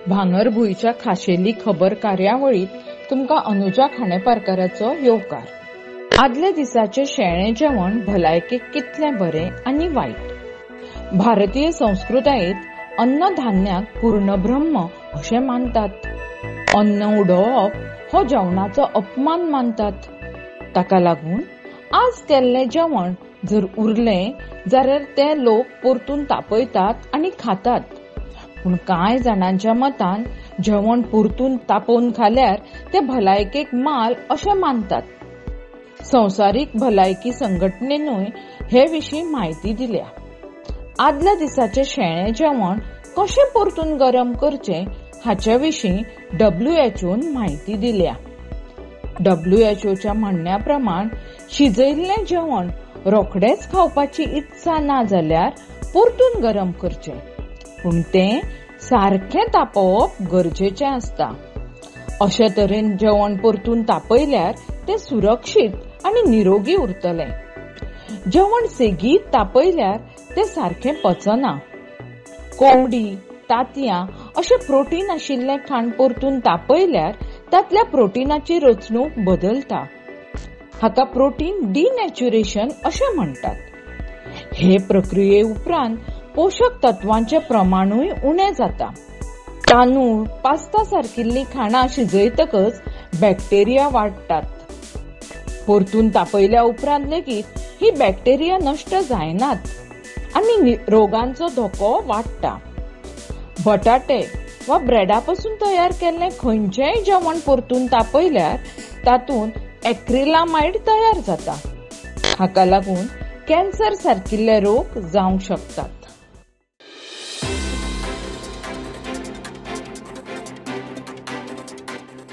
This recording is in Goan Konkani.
भांगरभूंयच्या खाशेली खबर कार्यावळींत तुमकां अनुजा खांडेपारकाराचो येवकार. आदल्या दिसाचें शेळें जेवण भलायकेक कितलें बरें आनी वायट? भारतीय संस्कृतायेंत अन्नधान्याक पूर्णब्रह्म अशें मानतात. अन्न उडोवप हो जेवणाचो अपमान मानतात. ताका लागून आज केल्लें जेवण जर उरलें जाल्यार तें लोक परतून तापयतात आनी खातात. पूण कांय जाणांच्या मतान जेवण परतून तापोवन खाल्यार तें भलायकेक माल अशें मानतात. संवसारीक भलायकी संघटनेनूय हे विशीं म्हायती दिल्या. आदल्या दिसाचें शेळें जेवण कशें परतून गरम करचें हाचे विशीं डब्ल्यूएचओन म्हायती दिल्या. डब्ल्यूएचओच्या म्हणण्या प्रमाण शिजयल्लें जेवण रोखडेंच खावपाची इत्सा ना जाल्यार परतून गरम करचें, पूण तें सारकें तापोवप गरजेचें आसता. अशे तरेन जेवण परतून तापयल्यार तें सुरक्षीत आनी निरोगी उरतलें. जेवण सेगीत तापयल्यार तें सारकें पचना. कोंबडी, तांतयां अशें प्रोटीन आशिल्लें खाण परतून तापयल्यार तांतल्या प्रोटिनाची रचणूक बदलता. हाका प्रोटीन डिनॅच्युरेशन अशें म्हणटात. हे प्रक्रिये उपरांत पोशक तत्वांचें प्रमाणूय उणें जाता. तांदूळ, पास्ता सारकिल्लीं खाणां शिजयतकच बॅक्टेरिया वाडटात. परतून तापयल्या उपरांत लेगीत ही बॅक्टेरिया नश्ट जायनात आनी रोगांचो धोको वाडटा. बटाटे वा ब्रेडा पसून तयार केल्लें खंयचेंय जेवण परतून तापयल्यार तातूंत एक्रिलामायड तयार जाता. हाका लागून कॅन्सर सारकिल्ले रोग जावंक शकतात.